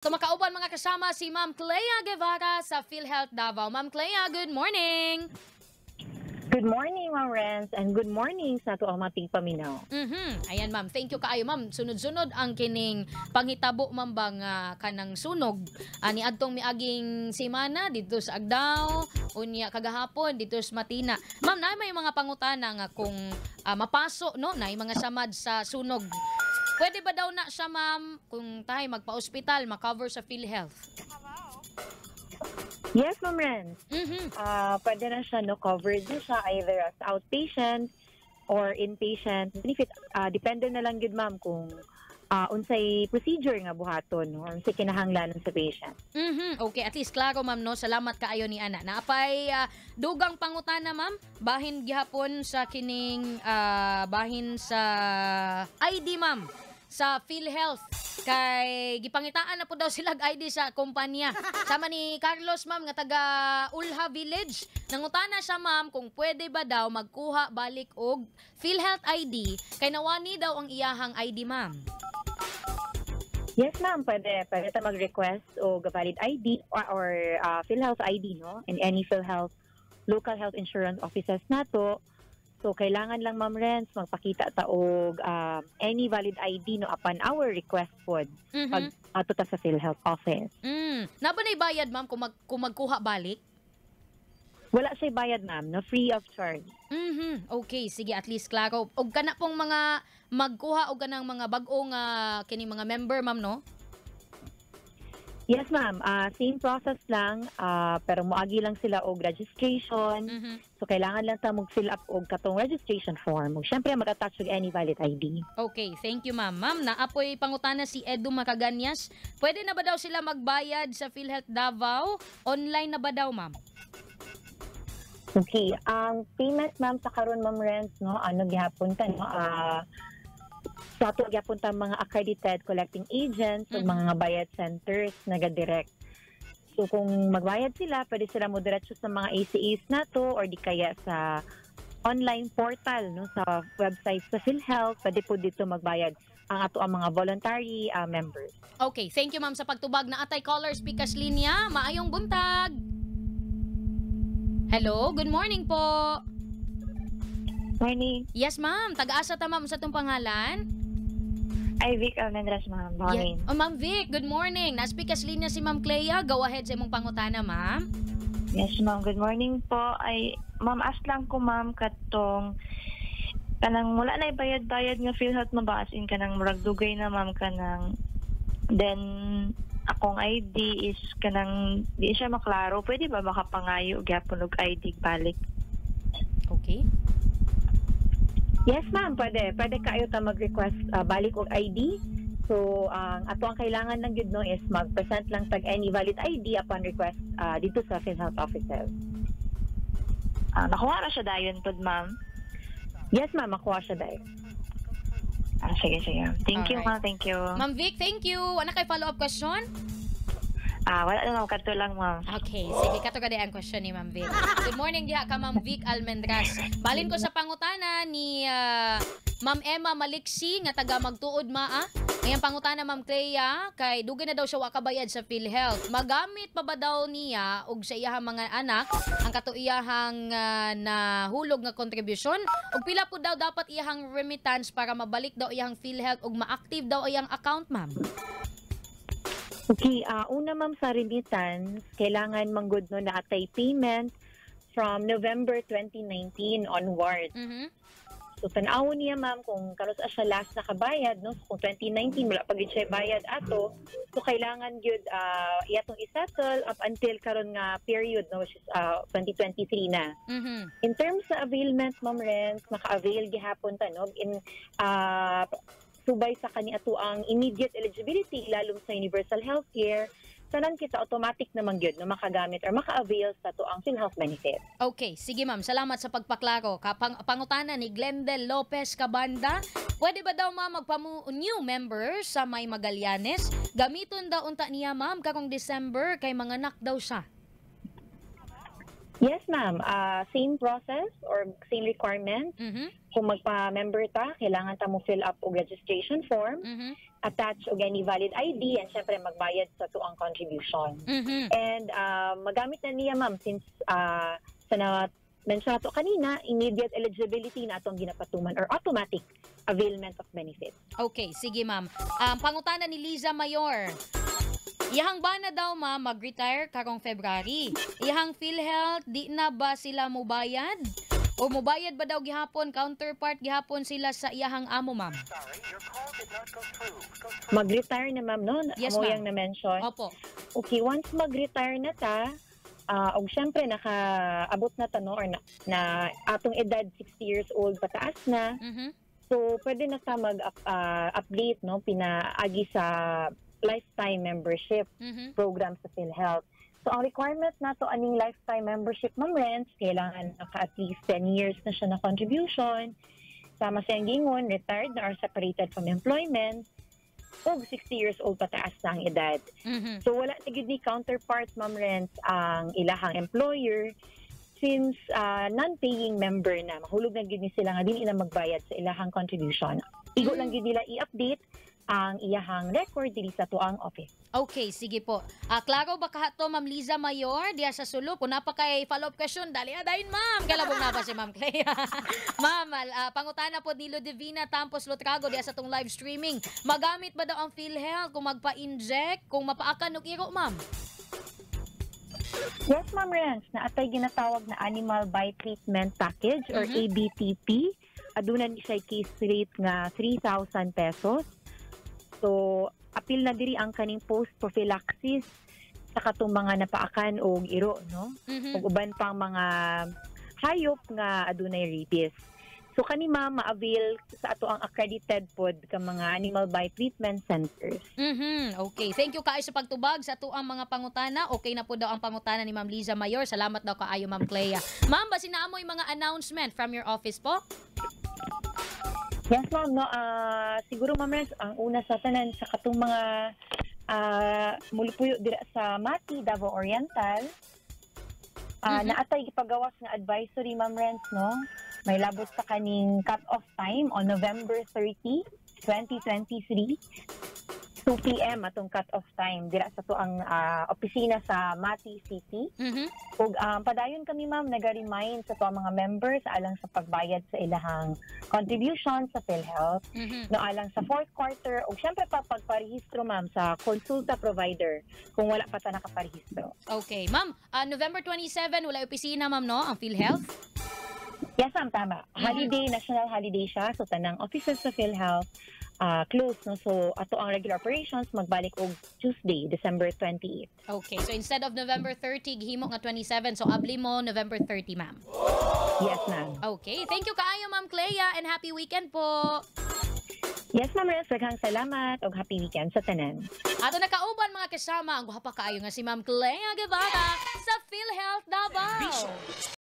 So makauban, mga kasama, si Ma'am Clea Guevara sa PhilHealth Davao. Ma'am Clea, good morning. Good morning, Ma'am Renz, and good morning sa ato ang mga tigpaminaw. Ayan, ma'am, thank you kaayo, ma'am. Sunod-sunod ang kining panghitabo, ma'am, bang kanang sunog. Ani adtong miaging semana dito sa Agdao, unya kagahapon dito sa Matina. Ma'am, na may mga pangutana nga kung mapaso, no, na mga samad sa sunog. Pwede ba daw na siya, ma'am, kung tayo magpa-ospital, ma-cover sa PhilHealth? Yes, Ma'am Renz. Pwede na siya, no, covered na siya either as outpatient or inpatient benefit. Depende na lang gyud, ma'am, kung unsay procedure nga buhaton, no, or unsay kinahanglanon sa patient. Okay, at least klaro, ma'am, no. Salamat kaayo ni ana. Naapay dugang pangutana, ma'am, bahin gihapon sa kining bahin sa ID, ma'am, sa PhilHealth kay gipangitaan na po daw sila og ID sa kumpanya. Sama ni Carlos, ma'am, nga taga Ulha Village. Nangutana siya, ma'am, kung pwede ba daw magkuha balik og PhilHealth ID kay nawani daw ang iyahang ID, ma'am. Yes, ma'am, pwede. Pwede ta mag-request og valid ID or PhilHealth ID, no, in any PhilHealth local health insurance offices nato. So, kailangan lang, Ma'am Renz, magpakita ta og any valid ID, no, upon our request pod pag ato ta sa PhilHealth office. Naa ba na'y bayad, ma'am, kung magkuha balik? Wala siya bayad, ma'am, no, free of charge. Okay, sige, at least klaro. Og kana pong mga magkuha og kanang mga bag-o nga kini mga member, ma'am, no? Yes, ma'am. Same process lang, pero moagi lang sila og registration. So, kailangan lang ta mag-fill up og katong registration form. Ug syempre, mag-attach og any valid ID. Okay, thank you, ma'am. Ma'am, naa poy pangutana si Edu Macaganyas. Pwede na ba daw sila magbayad sa PhilHealth Davao? Online na ba daw, ma'am? Okay, ang payment, ma'am, sa karon, Ma'am Renz, no, ano gihapon ta, no, sa ato gihapon ta mga accredited collecting agents ug mga bayad centers naga-direct. So kung magbayad sila, pwede sila mo diretso sa mga ACAs nato or di kaya sa online portal, no, sa website sa PhilHealth, pwede po dito magbayad ang ato ang mga voluntary members. Okay, thank you, ma'am, sa pagtubag. Naa tay caller speakers linya. Maayong buntag. Hello, good morning po. Morning. Yes, ma'am. Taga-asa ta, ma'am, sa atong pangalan? Ay, Vic Almendras, ma'am. Morning. Yeah. Oh, Ma'am Vic, good morning. Na-speakers linya si Ma'am Clea. Go ahead sa imong pangutana, ma'am. Yes, ma'am. Good morning po. Ay, ma'am, ask lang ko, ma'am, katong kanang wala na bayad-bayad nga PhilHealth, ma'am ba, as in kanang murag dugay na, ma'am, kanang then akong ID is kanang di siya maklaro. Pwede ba makapangayo gyapon og ID balik? Okay. Yes, ma'am, pwede. Pwede kayo ta mag-request balik og ID. So, ang ato ang kailangan lang gyud, no, is mag-present lang tag any valid ID upon request dito sa PhilHealth offices. Ah, nakuha ra siya dayon pod, ma'am? Yes, ma'am, makuha siya dayon. Ah, sige, sige. Thank you, Alright. ma'am. Thank you. Ma'am Vic, thank you. Wala kay follow-up question? Ah, wala na, ma'am. Kadto lang, ma'am. Okay, sige, kato ka ang question ni Ma'am Vic. Good morning diha ka, Ma'am Vic Almendras. Balin ko sa pangutana ni Ma'am Emma Maliksi nga taga Magtuod Maa. Ngayon pangutana, Ma'am Clea, kay dugay na daw siya wa kabayad sa PhilHealth. Magamit pa ba daw niya og sa iyahang mga anak ang kato iyahang nahulog nga contribution? Ug pila po daw dapat iyahang remittance para mabalik daw iyahang PhilHealth ug ma-active daw iyang account, ma'am? Okay, una, ma'am, sa remittance, kailangan manggod, no, na atay payment from November 2019 onward. So tan-awon niya, ma'am, kung kanus-a siya last nakabayad, no, so kung 2019 wala pa gyud siya bayad ato, so kailangan gyud iyatong isettle up until karon nga period, no, which is 2023 na. In terms sa availment, Ma'am Renz, maka-avail gihapon ta, no, in subay sa kani ato ang immediate eligibility ilalom sa universal healthcare, tanan kita automatic naman gyud no makagamit or maka-avail sa ato ang PhilHealth benefit. Okay, sige, ma'am. Salamat sa pagpaklaro. Pangutana ni Glendel Lopez Cabanda, pwede ba daw, ma'am, magpamu new member sa May Magallanes? Gamiton daw unta niya, ma'am, karong December kay manganak daw siya. Yes, ma'am. Same process or same requirement. Kung magpa-member ta, kailangan ta mo fill up og registration form, attach og any valid ID, and syempre magbayad sa atuang contribution. And magamit na niya, ma'am, since sa na mention nato kanina, immediate eligibility na atong ginapatuman or automatic availment of benefits. Okay, sige, ma'am. Pangutana ni Liza Mayor. Iyahang bana daw, ma'am, mag-retire karong February. Iyahang PhilHealth, di na ba sila mubayad? O mubayad ba daw gihapon, counterpart gihapon sila sa iyahang amo, ma'am? Mag-retire na, ma'am, no? Yes, Amo ma'am. yang na-mention. Opo. Okay, once mag-retire na ta, og syempre nakaabot na ta, no, or na atong edad 60 years old pataas na. So pwede na ta mag update, no, pinaagi sa lifetime membership program sa PhilHealth. So ang requirement nato aning lifetime membership, Ma'am Renz, kailangan naka at least 10 years na siya na contribution. Sama sa gingon, retired na or separated from employment, og 60 years old pataas na ang edad. So wala na gyud ni counterpart, Ma'am Renz, ang ilahang employer since non-paying member na, mahulog na gyud ni sila nga dili na magbayad sa ilahang contribution. Igo lang gyud nila i-update ang iyahang record diri sa atuang office. Okay, sige po. Klaro ba kaha to, Ma'am Liza Mayor, diya sa Sulu? Kung naa pa kay follow-up question, dali na dayon, ma'am. Kalabog na pa si Ma'am Clea. Ma'am, pangutana po ni Ludivina Tampos Lotrago diya sa atong live streaming. Magamit ba daw ang PhilHealth kung magpa-inject, kung mapaakan og iro, ma'am? Yes, Ma'am Renz, naatay ginatawag na Animal Bite Treatment Package or ABTP. Aduna ni siya case rate nga 3,000 pesos. So, apil na diri ang kaning post prophylaxis sa katong mga napaakan og iro, no? Mhm. Ug uban pang mga hayop nga adunay rabies. So kani, ma'am, ma-avail sa ato ang accredited pod ka mga animal bite treatment centers. Okay. Thank you kaayo sa pagtubag sa atuang mga pangutana. Okay na po daw ang pangutana ni Ma'am Liza Mayor. Salamat daw kaayo, Ma'am Clea. Ma'am, basin naa moy mga announcement from your office po? Yes, ma'am, no, siguro, Ma'am Renz, ang una sa tanan sa katong mga mulupuyo dira sa Mati, Davao Oriental, naatay gipagawas nga advisory, Ma'am Renz, no? May labot sa kaning cut-off time on November 30, 2023. 2 p.m. atong cut-off time dira sa atuang opisina sa Mati City. Ug padayon kami, ma'am, naga-remind sa atuang mga members alang sa pagbayad sa ilahang contribution sa PhilHealth, no, alang sa fourth quarter ug syempre pa pagparehistro, ma'am, sa Konsulta provider kung wala pa ta nakaparehistro. Okay. Ma'am, November 27, wala opisina, ma'am, no? Ang PhilHealth? Yes, ma'am, tama. Holiday, national holiday siya. So tanang offices sa PhilHealth close, no. So ato ang regular operations magbalik og Tuesday, December 28. Okay. So instead of November 30, gihimo nga 27. So abli mo November 30, ma'am. Yes, ma'am. Okay. Thank you kaayo, Ma'am Clea, and happy weekend po. Yes, Ma'am Renz, daghang salamat ug happy weekend sa tanan. Ato nakauban, mga kasama, ang gwapa kaayo nga si Ma'am Clea Guevara sa PhilHealth Davao.